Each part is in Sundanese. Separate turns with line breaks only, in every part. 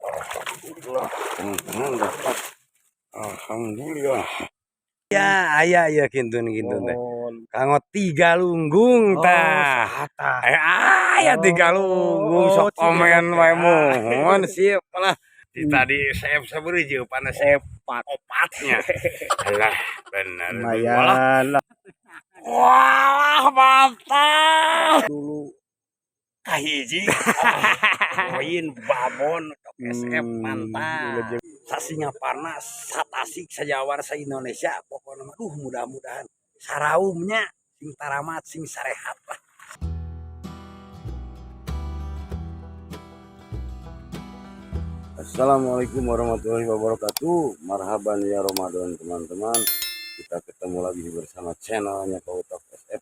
Alhamdulillah, teman-teman dapat. Alhamdulillah. Ya, aya ya kintun kintun teh. Kanggo 3 lunggung tah. Eh, aya 3 lunggung sok komen wae muhun sip lah. Di tadi saya sabeureut panas saya opatnya. Alah, bener.
Lumayan lah.
Wah, mantap.
Dulu
Kahiji. Poin babon SF mantap. Sasingaparna satasik sajawar sa Indonesia pokoknya mah duh mudah-mudahan saraumnya sing taramat sing sarehat lah. Assalamualaikum warahmatullahi wabarakatuh. Marhaban ya Ramadan teman-teman. Kita ketemu lagi bersama channelnya Pak Utok SF.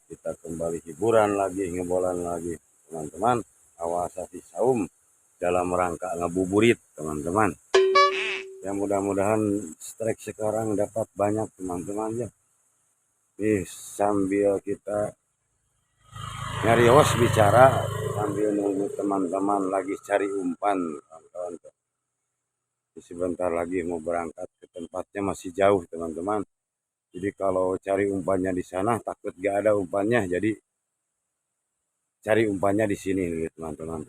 Kita kembali hiburan lagi, ngebolan lagi teman-teman. Awas sasi saum dalam rangka ngabuburit teman-teman. Ya mudah-mudahan strike sekarang dapat banyak teman-teman ya. Nih sambil kita nyarios bicara sambil nunggu teman-teman lagi cari umpan kawan-kawan. Sebentar lagi mau berangkat ke tempatnya masih jauh teman-teman. Jadi kalau cari umpannya di sana takut gak ada umpannya, jadi cari umpannya di sini nih teman-teman.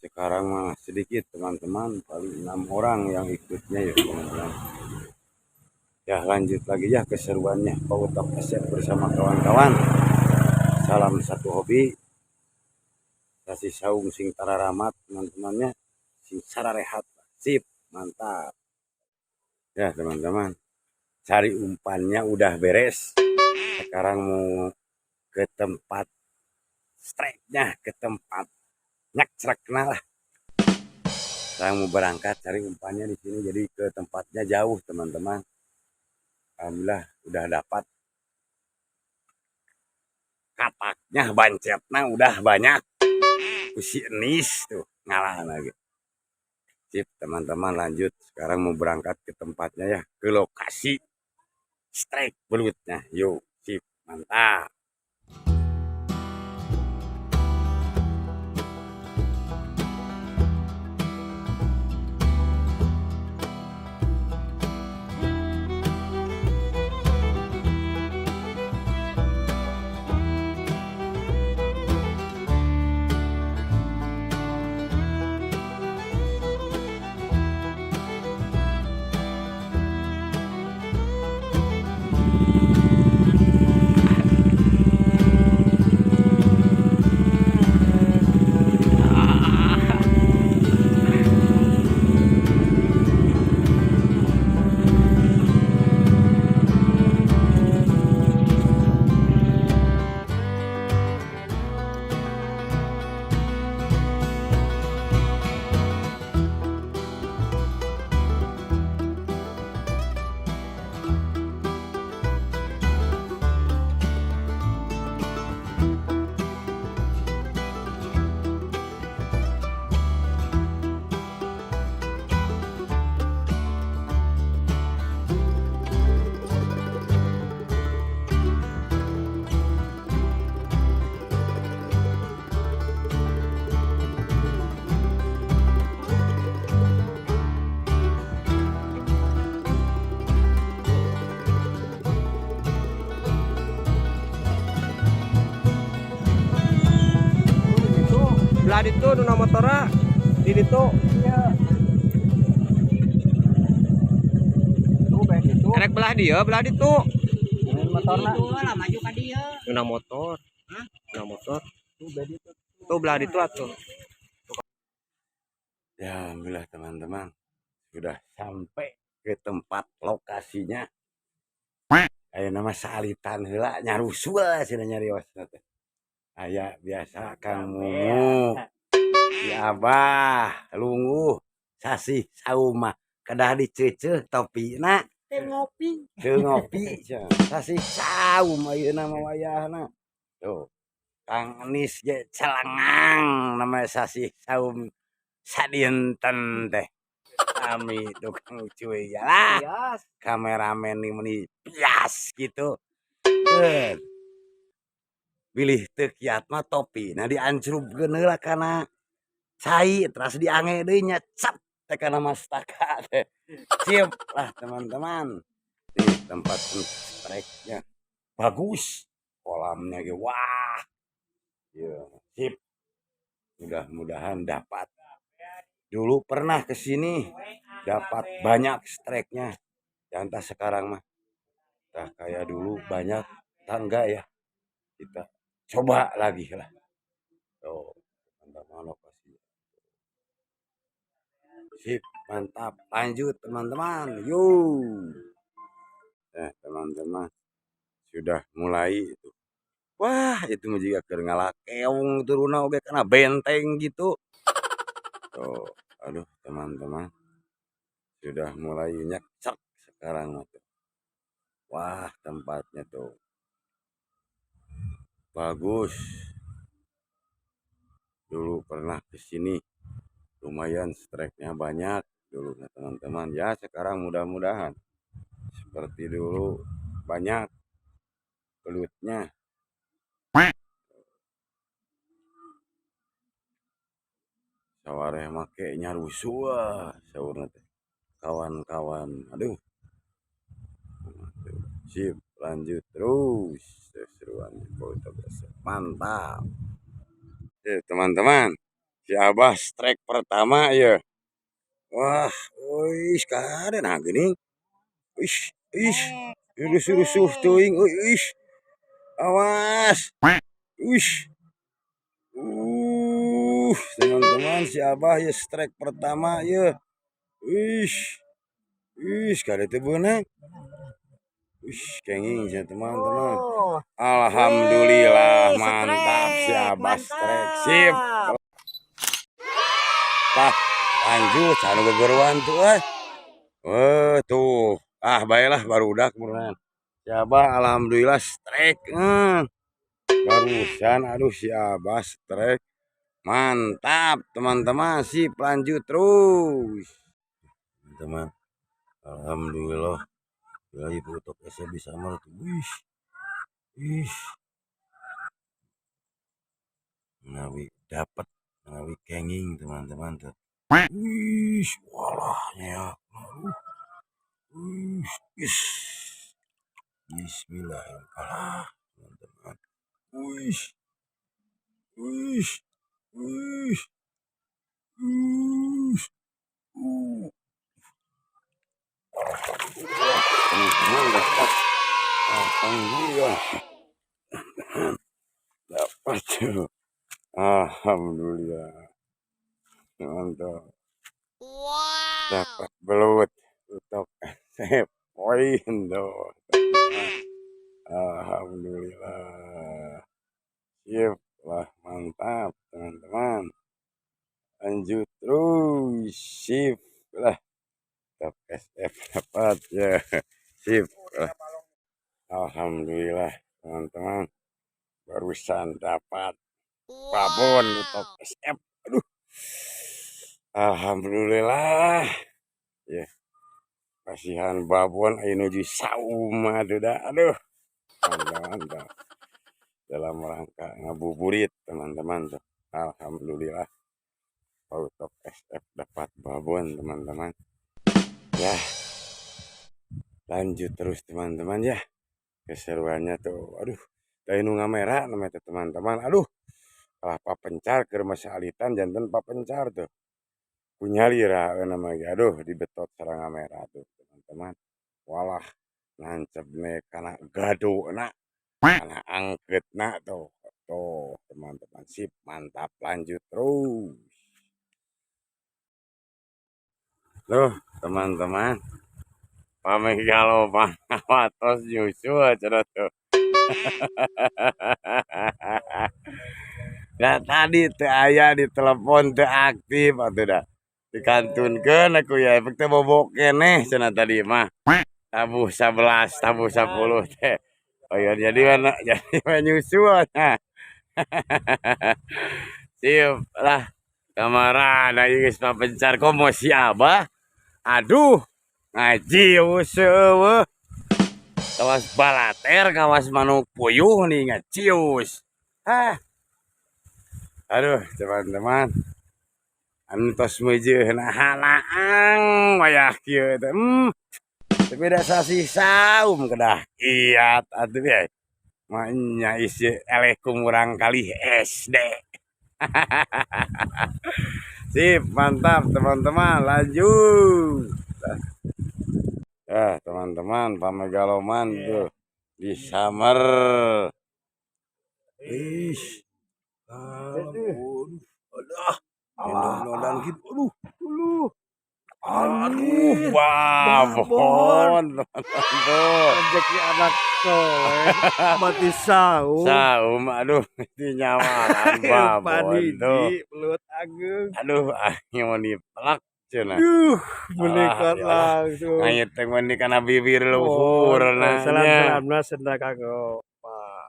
Sekarang mah sedikit teman-teman, paling 6 orang yang ikutnya ya teman-teman. Ya lanjut lagi ya keseruannya Pak Utok SF bersama kawan-kawan. Salam satu hobi. Kasih saung sing tararamat teman-temannya, sing sararehat. Sip, mantap. Ya teman-teman, cari umpannya udah beres. Sekarang mau ke tempat strike-nya, ke tempat nyekrekna lah. Saya mau berangkat cari umpannya di sini, jadi ke tempatnya jauh teman-teman. Alhamdulillah udah dapat. Kataknya, bancetnya udah banyak. Usi enis tuh ngalah lagi. Sip teman-teman, lanjut. Sekarang mau berangkat ke tempatnya ya, ke lokasi strike belutnya. Yuk, sip, mantap.
Belah ditu nuna motora di ditu. Iya. Erek belah dia, belah ditu.
Motorna. Lah maju ka dieu.
Nuna motor.
Hah?
Nuna motor. Tuh belah ditu atuh.
Ya alhamdulillah teman-teman, sudah sampai ke tempat lokasinya. Ayo nama salitan heula nyarusul cenah nyarios teh. Aya biasa Kang Mumu. Si Abah lungguh sasih sauma kedah diceuceuh topina
Teu ngopi.
Teu ngopi cenah. Sasih saum ayeuna mah wayahna. Tuh. Kang Anis ge celengang namanya sasih saum sadinten teh. Kami tukang cuy ya lah. Kameramen ini meni pias gitu. Bilih teu kiat mah topina diancrubkeun heula kana cai, teras diange deui nya, cap teh kana mastaka teh. Sip lah, teman-teman. Nih tempat strike-nya bagus, kolamnya ge wah. Ya, sip. Mudah-mudahan dapat. Dulu pernah ke sini dapat banyak strike-nya. Ya entah sekarang mah. Entah kayak dulu banyak tangga ya. Kita coba lagi lah. Tuh, teman-teman, lokasinya. Sip, mantap. Lanjut, teman-teman. Yuk. Nah, teman-teman. Sudah mulai itu. Wah, itu mah jiga keur ngalakeung turunna oge kana benteng gitu. Tuh, aduh, teman-teman. Sudah mulai nyekcek sekarang mah tuh. Wah, tempatnya tuh. Bagus. Dulu pernah ke sini. Lumayan strike-nya banyak dulu teman-teman. Ya, sekarang mudah-mudahan seperti dulu banyak belutnya. Sawareh make nyarusuh saurna teh. Kawan-kawan. Aduh. Sip, lanjut terus. Seruan. Mantap. Teman-teman, si Abah strike pertama ya. Wah, wih, sekarang nah gini. Ih, ih, rusuh-rusuh teuing, euy, ih. Awas. Wih. Teman-teman, si Abah ya strike pertama ya. Ih. Ih, kade teu beunang. Ih, kenging ya, teman-teman.
Oh.
Alhamdulillah,
Wih,
mantap si
strike,
Abah strike. Sip.
Mantap.
Tah, lanjut anu gegeruan tuh euy. Eh, tuh. Ah, baiklah barudak meureun. Si Abah alhamdulillah strike. Barusan aduh si Abah strike. Mantap, teman-teman. Sip, lanjut terus. Teman-teman, alhamdulillah. Ya, Ibu Tok bisa bisa tuh. Wih. Ih. Menawi dapat, menawi kenging, teman-teman tuh. Wih, walah ya. Wih, is. Bismillahirrahmanirrahim, teman-teman. Wih. Wih. Wih. Wih. Teman-teman dapat. Alhamdulillah. Dapat tuh. Alhamdulillah. Mantap.
Wow.
Dapat belut untuk SF poin tuh. Alhamdulillah. Sip lah, mantap, teman-teman. Lanjut terus. Sip lah. Top SF dapat ya. Sip lah. Alhamdulillah, teman-teman. Barusan dapat babon top SF. Aduh. Alhamdulillah. Ya. Kasihan babon ayo nuju saum atuh dah. Aduh. Mantap, mantap. Dalam rangka ngabuburit, teman-teman tuh. Alhamdulillah. Auto SF dapat babon, teman-teman. Ya. Lanjut terus, teman-teman ya. Keseruannya tuh. Aduh. Dari nu ngamera namanya tuh, teman-teman. Aduh. Kalah papencar ke rumah alitan janten papencar tuh. Punya lira namanya. Aduh, dibetot sareng ngamera tuh, teman-teman. Walah, nancep nih kana gado na. Kana angket na tuh. Tuh, teman-teman, sip, mantap, lanjut terus. Tuh, teman-teman. Pameh galau pangawatos nyusul cenah tuh. Nah, tadi teu aya di telepon teu aktif atuh dah. Dikantunkeun aku ya efek teh bobok keneh cenah tadi mah. Tabuh 11, tabuh 10 teh. Oh ya, jadi mana jadi menyusul nah. Siap lah. Kamarana ieu geus papencar komo si Abah. Aduh, ngaji eueuh. Kawas balater, kawas manuk puyuh nih ngacius. Ah. Aduh, teman-teman. Anu tos meujeuna hanaang wayah kieu teh. Tapi da sasih saum kedah kiat atuh ye. Maenya isi eleh ku murang kali SD. Sip, mantap teman-teman. Lanjut. Ya, teman-teman, Pamegaloman tuh di summer. Ih. Aduh, aduh, aduh, gitu. Aduh, aduh. Aduh, babon, teman-teman tuh.
Rezeki anak soleh mati saum.
Saum, aduh, itu nyawaran babon tuh.
Paniji belut ageung.
Aduh, aing mau dipelak cenah.
Duh, menikot
Alah, ya Allah.
langsung.
Ngayet teh mun di kana bibir luhur
Oh,
nanya.
salam-salamna senda kanggo Pak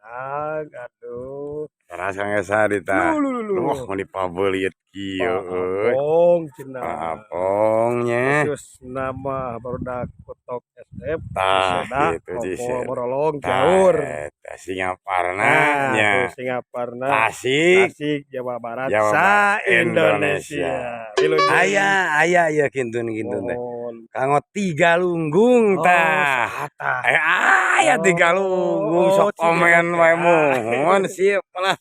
Odang, aduh.
Teras kang esa dita.
Lu lu lu.
Wah, mun dipabeulit kieu euy.
Apong cenah.
Apongnya.
Khusus nama barudak Utok SF
Tah,
Seda
gitu ji.
Kopo Borolong
Tah,
Jaur.
eta Singaparna
Nah,
nya.
tuh Singaparna.
Tasik,
Tasik, Jawa Barat,
Jawa
sa
Barat,
Indonesia. Wilujeng.
Aya, aya ya kintun-kintun teh.
Mohon.
Kanggo tiga lunggung
Oh,
tah.
saha
Eh, aya tiga lunggung
Oh,
sok komen wae muhun sip lah.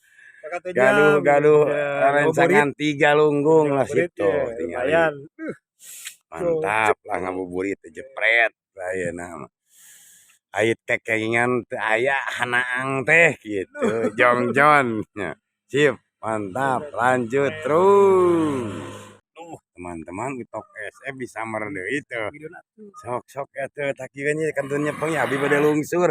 Gaduh gaduh rencangan tiga lunggung lah situ tinggal.
Lumayan.
Mantap lah ngabuburit teh jepret ayeuna mah. Aya teh kengingan teu aya hanaang teh gitu. Jongjon nya. Sip, mantap. Lanjut terus. Duh, teman-teman Utok SF di summer deui teu. Sok sok atuh takieu nya kantun nyepeng ya abi bade lungsur.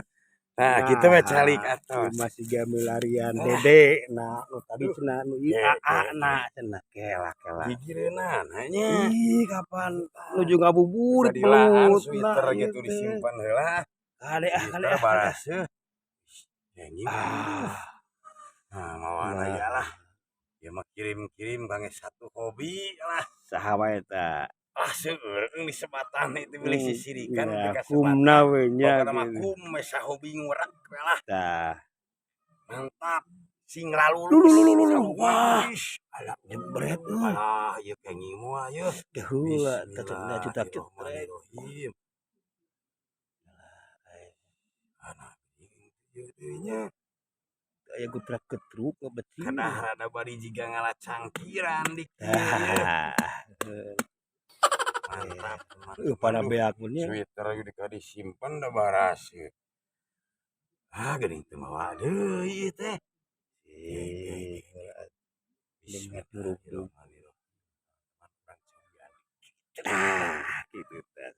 Nah, kitu we calik atos.
Masih gamilarian dede nah nu tadi cenah nu ieu
Ke,
aa
ke,
na cenah kela kela.
Gigireunana nya.
Ih, kapan nuju ngabuburit
Badilaan
belut
sweater
nah,
gitu
ieu teh.
Disimpan heula.
Kade ah kade
Sweater
ah.
baraseuh. Ini
Ah,
nah, mawana
Nah.
ya lah. Ya mah kirim-kirim kangge satu hobi lah.
Saha wae eta?
Lah seueur di sebatan itu milik sisirikan
Ya,
mereka sebatan.
kumna we nya
Pokona mah
gitu.
kum we sahobi ngurek we lah.
Tah.
Mantap. Sing lalulus.
Lu, lu, lu, lu, lu. Wah.
Wah.
Alah jebret euy.
Alah, ieu kenging moal ieu.
Heula teh cenah juta cetrek.
Bismillahirrahmanirrahim. Anak ieu teh nya.
Aya gutrak ketruk ngebeci.
Kedah rada bari jiga ngala cangkiran di kieu ieu.
Tah.
Mantap, teman.
Pada beak mun nya.
Sweater ge disimpan da baraseuh. Ah, geuning teu mawa deui ieu teh.
Eh,
Bismillahirrahmanirrahim.
Nah, gitu teh.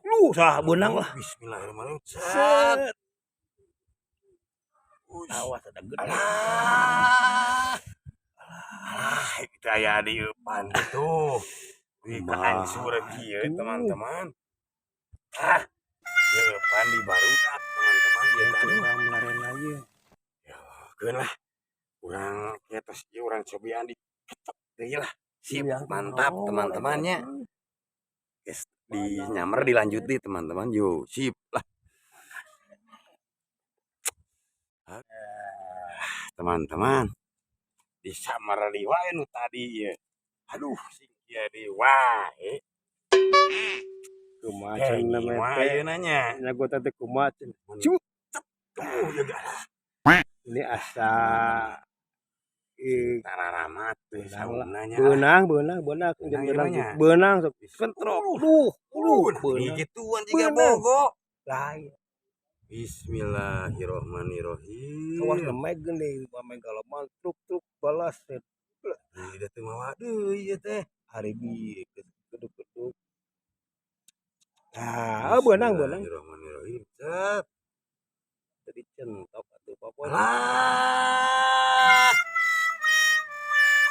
Lu sah beunang lah.
Bismillahirrahmanirrahim. Set.
Set.
Ush.
Awas ada gede.
Alah. Alah, itu aya di eupan tuh. Wih, kahancur kieu teman-teman. Ah, ieu eupan di barudak teman-teman ieu teh. Aduh.
Urang melarena ieu.
Ya, keun lah. Urang kieu tos ieu urang cobian di ketok deui lah. Sip, mantap teman-temannya. Geus di nyamper dilanjut deui teman-teman. Yo, sip lah. Ah, teman-teman. Di summer di wae nu tadi ye. Aduh, sing kieu deui wae.
Kumaha cenah
Kenging wae
teh?
ayeuna nya.
Nya gua teh kumaha cenah.
Cut. Tuh, ya galah.
Ini asa ih
Tararamat teh
Beunang lah.
saumna nya.
Beunang, beunang, beunang,
Beunang
beunang,
ieu mah nya.
Beunang sok kentrok. Duh, duh,
Nah,
beunang.
gituan jiga
Beunang.
bogo.
Lain.
Bismillahirrahmanirrahim.
Kawas lemeg geuning pamegaloman truk-truk balas set.
Ih, da teu mawa deui ieu teh.
Hari bi keduk-keduk. Nah, beunang, beunang.
Bismillahirrahmanirrahim. Cet.
Tadi centok atuh papon.
Alah.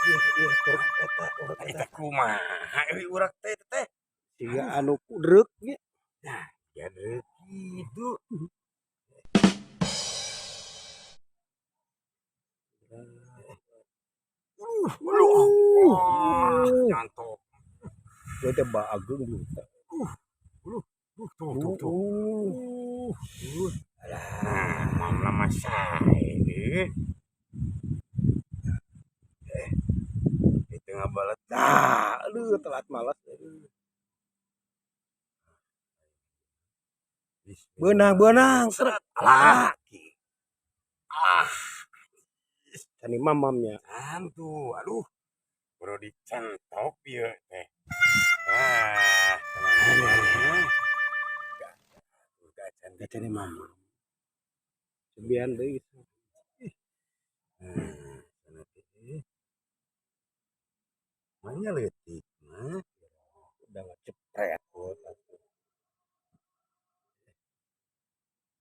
Iya, iya, urek eta, urek eta.
Eta kumaha euy urek teh teh.
Siga anu kudreuk nya.
Ya deuk kitu. Wah, nyantok.
Ieu teh ba ageung juta.
Tuh tuh tuh. Alah, mam lama sae. Teu ngabalet.
Dah, aduh telat malas. Beunang-beunang seret.
Alah.
Ah. Cani mamamnya.
Antu, aduh. Bro dicentok ieu teh. Ah, teman-teman.
Gak cani mamam. Sebian deui.
Mana leutik mah.
Udah ngecepret.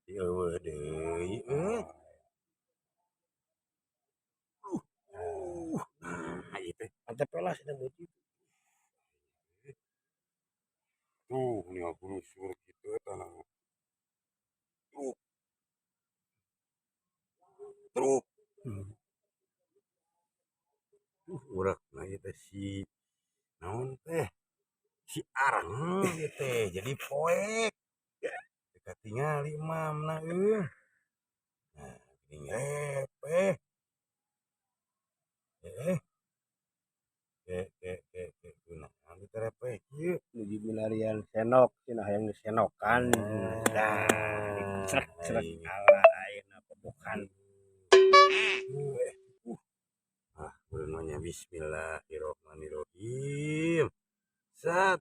Eueuh deui euy. Nah, ieu teh.
Antep lah cenah beuti.
Tuh, nih aku lusur kitu eta na. Truk. Truk. Urekna ieu teh si naon teh? Si arang ieu teh jadi poek. Teu katingali mamna euy. Nah, geuning repeh. Kunaon teh repeh kieu?
Nuju milarian senok, cenah hayang disenokan. Nah, cerek-cerek ala ayeuna kobokan.
Ah, beuneuh bismillahirrahmanirrahim. Sat.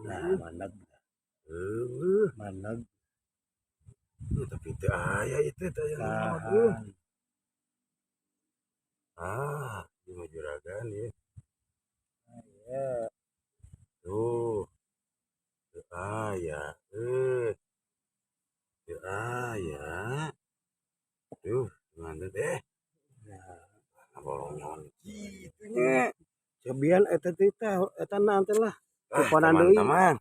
Nah, maneg.
Heueuh,
maneg.
Tapi teu aya ieu teh aya naon euy. Ah, ieu mah juragan ieu.
Aya.
Tuh. Teu aya euy. Teu aya. Tuh, maneh teh.
Nah,
bolonyon kitu nya.
Cobian eta teh eta naon teh lah. Kupanan deui.
Teman-teman.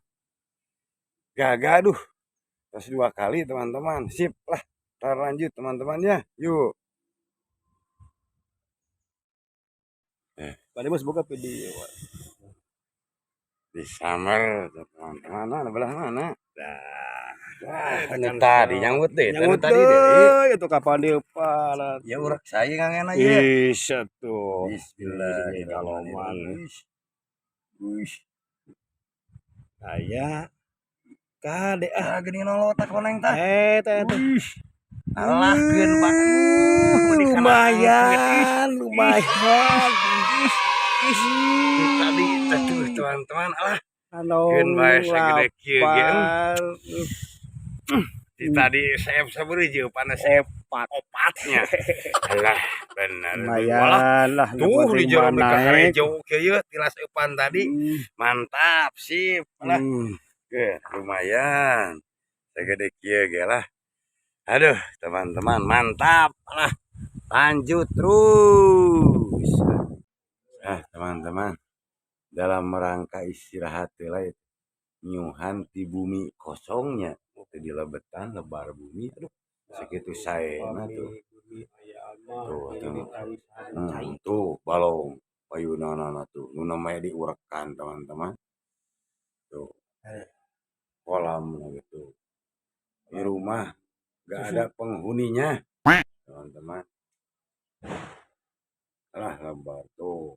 Gagal duh. Terus 2 kali teman-teman. Sip lah. Ntar lanjut teman-teman ya. Yuk.
Bade mah boga video.
Di summer teman-teman. Mana belah mana?
Nah,
Nah, tadi nyanggut deh.
Nyanggut
tadi deh.
Itu kapan dia pala.
Ya urek saya ngangen aja.
Ih, tuh.
Bismillahirrahmanirrahim.
Wih. Aya. Kade
ah geuning nolotak koneng tah.
Teh teh.
Alah keun Pak.
Lumayan, lumayan.
Tadi teh tuh teman-teman alah.
Anu
Keun bae sagede kieu ge. Tadi saya sabeureut panas saya opatnya. Alah bener.
Lumayan lah.
Tuh di jero ka karejo kieu tilas eupan tadi. Mantap sip lah. Oke, lumayan. Segede kieu ge lah. Aduh, teman-teman, mantap lah. Lanjut terus. Ah, teman-teman, dalam rangka istirahat lah itu. Nyuhan ti bumi kosongnya teu dilebetan lebar bumi. Aduh, segitu saena tuh. Tuh, tuh. Tuh balong payunana tuh. Nu namanya diurekan, teman-teman. Tuh. Kolam gitu. Di rumah gak ada penghuninya, teman-teman. Lah lebar tuh.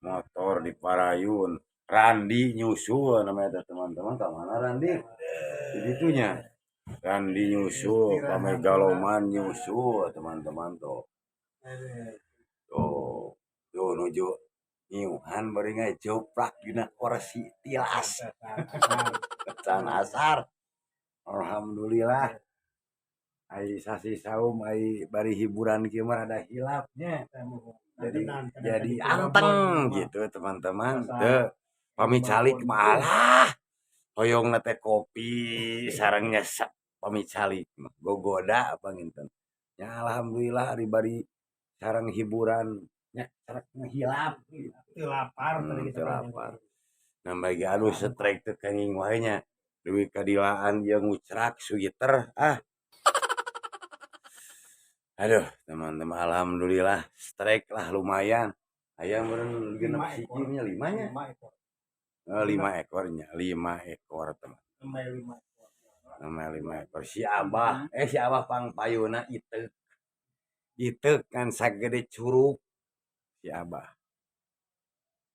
Motor di Parayun. Randi nyusul namanya teman-teman. Ke mana Randi? Di itunya. Randi nyusul, Pamegaloman nyusul, teman-teman tuh. Tuh, tuh nuju nyiuhan bari ngajoprak dina kursi tilas. Can asar. Alhamdulillah. Ai sasi saum ai bari hiburan kieu mah rada hilapnya. Jadi anteng gitu teman-teman. Teu pami calik mah alah. Hoyongna teh kopi sareng nyesep pami calik mah gogoda panginten. Ya alhamdulillah ari bari sareng hiburan nya sareng ngehilap gitu.
Teu lapar tadi
Teu lapar. Nambah ge anu strike teu kenging wae nya. Duit kadilaan jeung ngucrak sweater ah. Aduh, teman-teman alhamdulillah strike lah lumayan. Aya meureun genep siki nya 5 nya. 5 ekornya, 5 ekor teman. 5 ekor. Si Abah, si Abah pang payuna iteuk. Diteuk ngan sagede curug si Abah.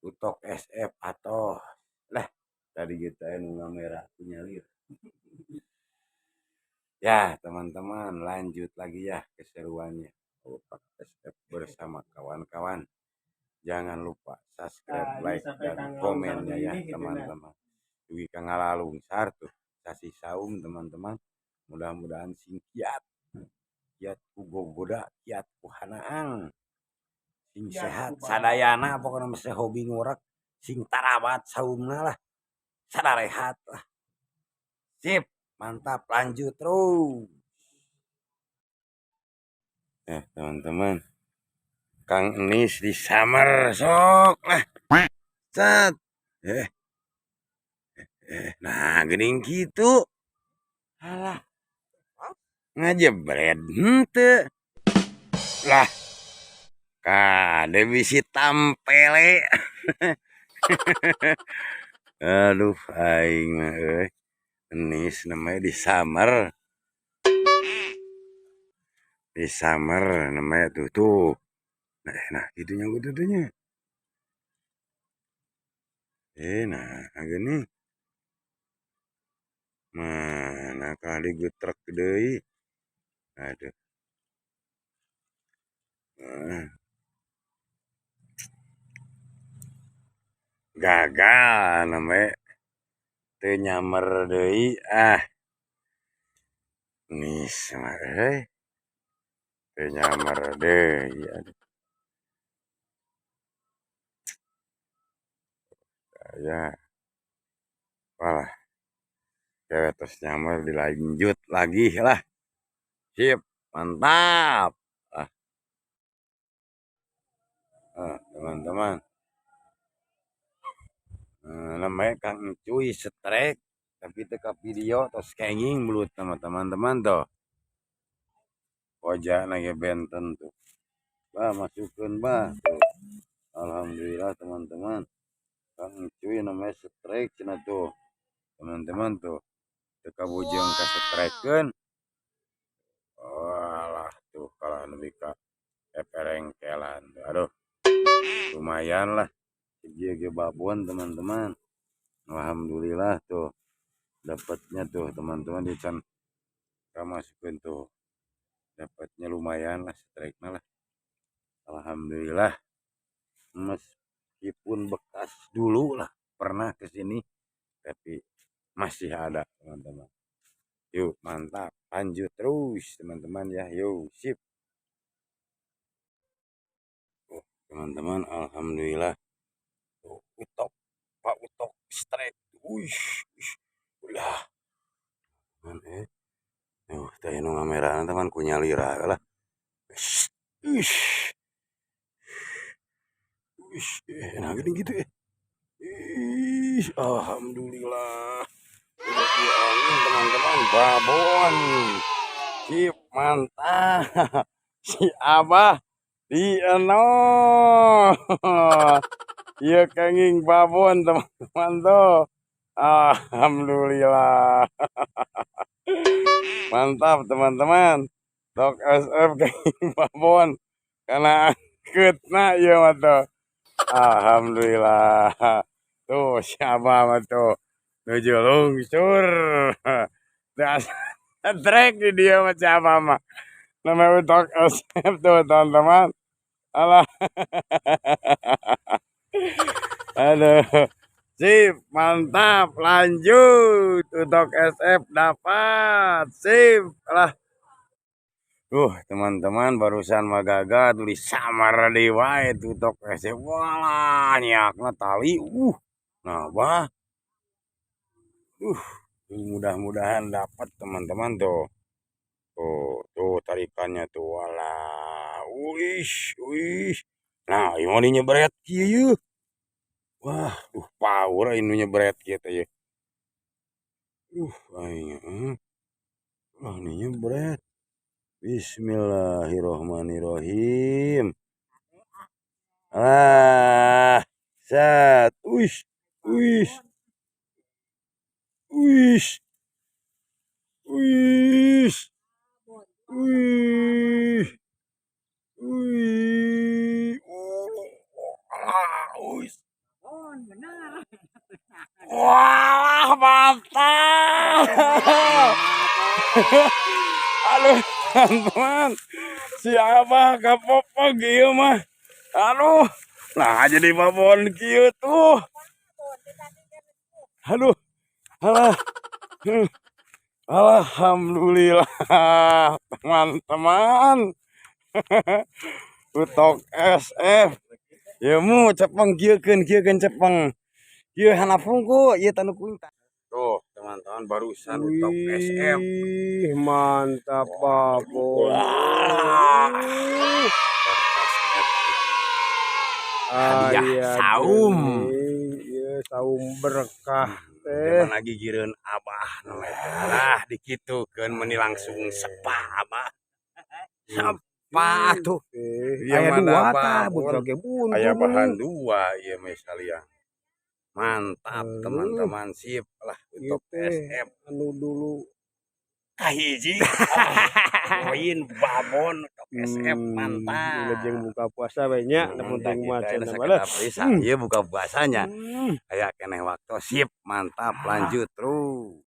Utok SF atoh lah tadi kita nu ngamera nyalir. Ya teman-teman, lanjut lagi ya keseruannya Utok SF bersama kawan-kawan. Jangan lupa subscribe,
Nah, ini
like,
sampai
dan
tanggal
komennya ya
begini gitu, nah.
teman-teman. Dugi ka ngalalungsar tuh sasih saum teman-teman. Mudah-mudahan sing kiat. Kiat ku gogoda, kiat ku hanaang. Sing
Kiat
sehat
ku
sadayana, pokoknya mesti hobi ngorek sing tarabat saumna lah. Sadarehat lah. Sip, mantap, lanjut terus. Ya, teman-teman. Kang Enis di summer sok lah. Cet. Eh. Eh, nah, geuning kitu. Alah. Ngajebret henteu. Lah. Kade bisi tampele. Aduh, aing mah euy. Enis namanya di summer. Di summer namanya tuh tuh. Nah, nah gitunya gitu nya. Eh, nah, gini. Mana kali getrek deui. Aduh. Nah. Gagal namanya. Teu nyamer deui ah. Nis mah euy. Teu nyamer deui aduh. Ya. Walah. Cewek terus nyamer dilanjut lagi lah. Sip, mantap. Ah. Ah, teman-teman. Nah, namanya Kang Cuy strike tapi teu ka video tos kenging belut sama teman-teman tuh. Wajah ge benten tuh. Bah, masukkeun bah tuh. Alhamdulillah teman-teman. Kang Cuy namanya strike cenah tuh. Teman-teman tuh. Teu kabujeng ka strikekeun. Walah tuh kalah nepi ka eperengkelan. Aduh. Lumayan lah. Ieu ge babon teman-teman. Alhamdulillah tuh. Dapatnya tuh teman-teman di can masukeun tuh. Dapatnya lumayan lah strike-na lah. Alhamdulillah. Meskipun bekas dulu lah pernah ke sini tapi masih ada teman-teman. Yuk mantap, lanjut terus teman-teman ya. Yuk sip. Oh, teman-teman alhamdulillah. Tuh, utok, Pak Utok strike. Wih, wih, ulah. Teman eh. Tuh, teh nu ngamerana teman ku nyalira lah. Ish. Ish, nah gini gitu eh. Ih, alhamdulillah. Udah diangin teman-teman, babon. Sip, mantap. Si Abah di eno. Iya kenging babon teman-teman tuh. Alhamdulillah. Mantap teman-teman. Tok SF kenging babon. Karena angkutna ieu mah tuh. Alhamdulillah. Tuh siapa mah tuh. Nuju lungsur. Trek di dia mah siapa mah. Namanya Utok SF tuh teman-teman. Alah. Aduh. Sip, mantap. Lanjut. Utok SF dapat. Sip. Alah. Tuh, teman-teman barusan mah gagal tuh disamar deui wae tuh Utok SF. Walah, nyiakna tali. Nah, bah. Mudah-mudahan dapat teman-teman tuh. Tuh, tuh tarikannya tuh. Walah. Wih, wih. Nah, ieu mah nyebret kieu. Wah, power ini nyebret kieu teh ye. Aing heeh. Wah, ini nyebret. Bismillahirrohmanirrohim. Ah, set. Wih, wih. Wih. Wih. Wih. Wih, wih.
Oh, benar.
Wah, mantap. Aduh, teman-teman. Si Abah kapopog ieu mah. Aduh, nah jadi babon kieu tuh. Aduh, alah. Alhamdulillah, teman-teman. Utok SF. Ya mu cepeng kieukeun kieukeun cepeng. Kieu handap hungkul ieu tanu kuing. Tuh, teman-teman, barusan utok SF.
Wih, mantap babon.
Wah. Hadiah
Aya
saum.
deui, ieu saum berkah teh.
Zaman lagi gireun Abah nu eta lah dikitukeun meuni langsung sepa Abah. Sepa tuh.
Eh,
Ieu
aya
mah
dua
da
tah,
babon.
butuh ge buntung.
Aya bahan dua ieu mah salian. Mantap teman-teman, sip lah
Ieu
untuk
teh
SF.
Anu dulu
Kahiji. Poin babon untuk SF, mantap.
Wilujeng buka puasa we nya, nu penting mah cenah mah lah.
Bisa, ieu buka puasanya. Aya keneh waktu, sip, mantap, lanjut terus.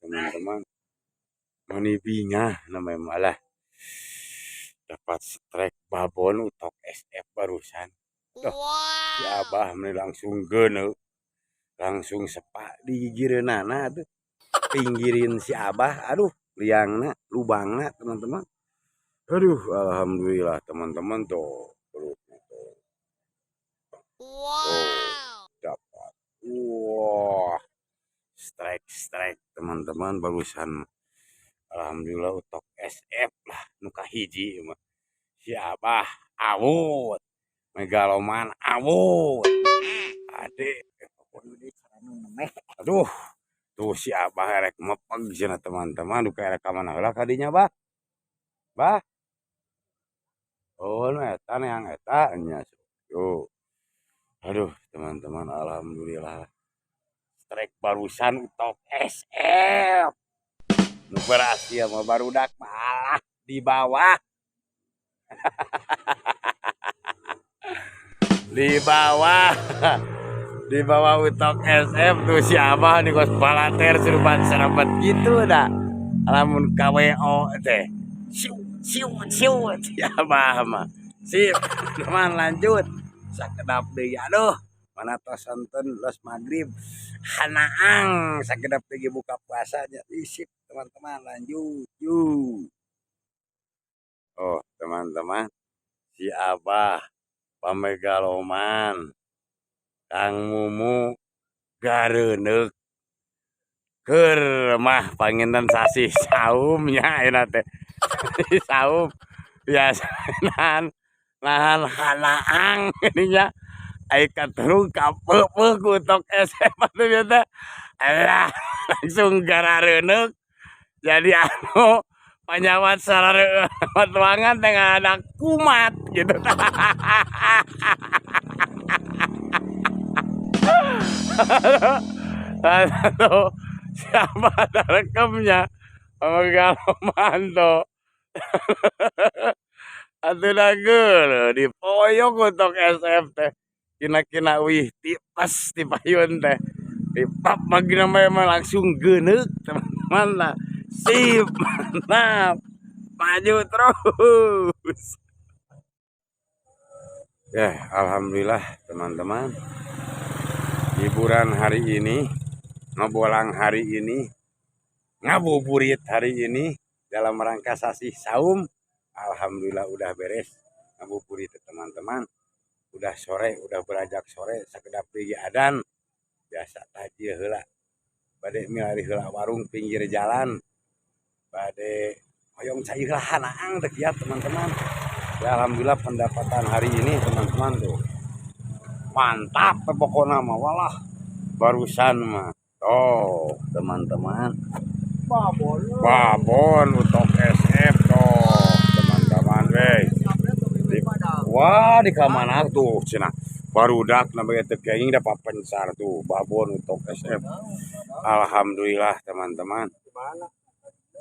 Teman-teman. Meni bingah namanya malah. Dapat strike babon utok SF barusan. Tuh, si Abah meni langsung geuneu. Langsung sepak di gigireunana tuh. Pinggirin si Abah, aduh, liangna, lubangna, teman-teman. Aduh, alhamdulillah teman-teman tuh perutnya tuh. Tuh, dapat. Wah. Strike strike teman-teman barusan. Alhamdulillah utok SF lah nu kahiji mah. Si Abah awut. Megaloman awut. Ade. Aduh, tuh si Abah erek mepeg cenah teman-teman, duka erek ka mana heula kadinya, Bah? Bah? Oh, nu eta neang eta nya. Tuh. Aduh, teman-teman, alhamdulillah. Strike barusan utok SF. Nu berhasil mah barudak malah di bawah. Di bawah. Di bawah utok SF tuh si Abah nih kos palater surupan serempet gitu dah. Lamun KWO teh. Siu siu siu si Abah mah. Sip, teman, lanjut. Sakedap deui, aduh. Mana tos sonten los maghrib. Hanaang sakedap deui buka puasanya. Sip, teman-teman, lanjut. Yuk. Oh, teman-teman, si Abah pamegaloman Kang Mumu gareuneuh keur mah panginten sasih saumnya ayeuna teh. Saum biasa nahan nahan hanaang ininya ai katerung kapeupeuh ku utok SF atuh ieu teh. Alah, langsung garareuneuh jadi anu panyawat sarareueuh tuangan teh ada kumat gitu. Aduh, siapa ada rekamnya Megaloman tuh. Atuh da geuleuh dipoyok untuk SF teh. Kina-kina wih tipes di payun teh. Dipap bagi nama langsung geneuk teman-teman lah. Sip, mantap. Maju terus. Ya, alhamdulillah teman-teman. Hiburan hari ini, ngebolang hari ini, ngabuburit hari ini dalam rangka sasih saum. Alhamdulillah udah beres ngabuburit teman-teman. Udah sore, udah beranjak sore, sakedap deui adan. Biasa tajil heula. Bade milari heula warung pinggir jalan. Bade hoyong cai heula hanaang teh kiat teman-teman. Ya alhamdulillah pendapatan hari ini teman-teman tuh. Mantap pokoknya mah, walah. Barusan mah. Tuh, teman-teman.
Babon.
Babon untuk SF tuh, teman-teman, weh. Wah, di kamana tuh cenah. Barudak namanya teu kenging dapat pencar tuh babon untuk SF. Alhamdulillah teman-teman.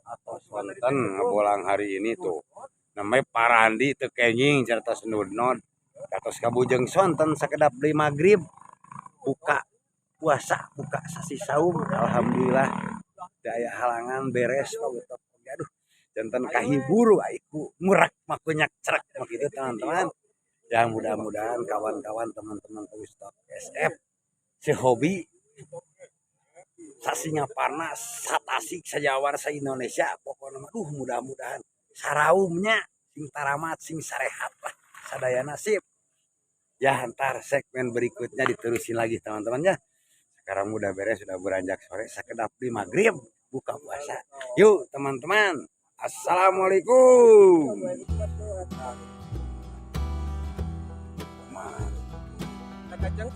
Atos wonten ngebolang hari ini tuh. Namanya Parandi teu kenging carita nudnod. Katos kabujeng sonten sakedap deui magrib buka puasa, buka sasi saum, alhamdulillah teu aya halangan, beres Pak Utok. Aduh, janten kahibur ku murak makunyak cerak mah kitu, teman-teman. Ya, mudah-mudahan kawan-kawan, teman-teman Pak Utok SF sehobi sasingaparna, satasik, sajawar, sa Indonesia pokoknya mah, duh, mudah-mudahan saraumnya sing taramat, sing sarehat lah sadayana. Sip ya, ntar segmen berikutnya diterusin lagi, teman-teman, ya. Sekarang udah beres, sudah beranjak sore, sakedap di maghrib buka puasa. Yuk, teman-teman, assalamualaikum.
Kacang.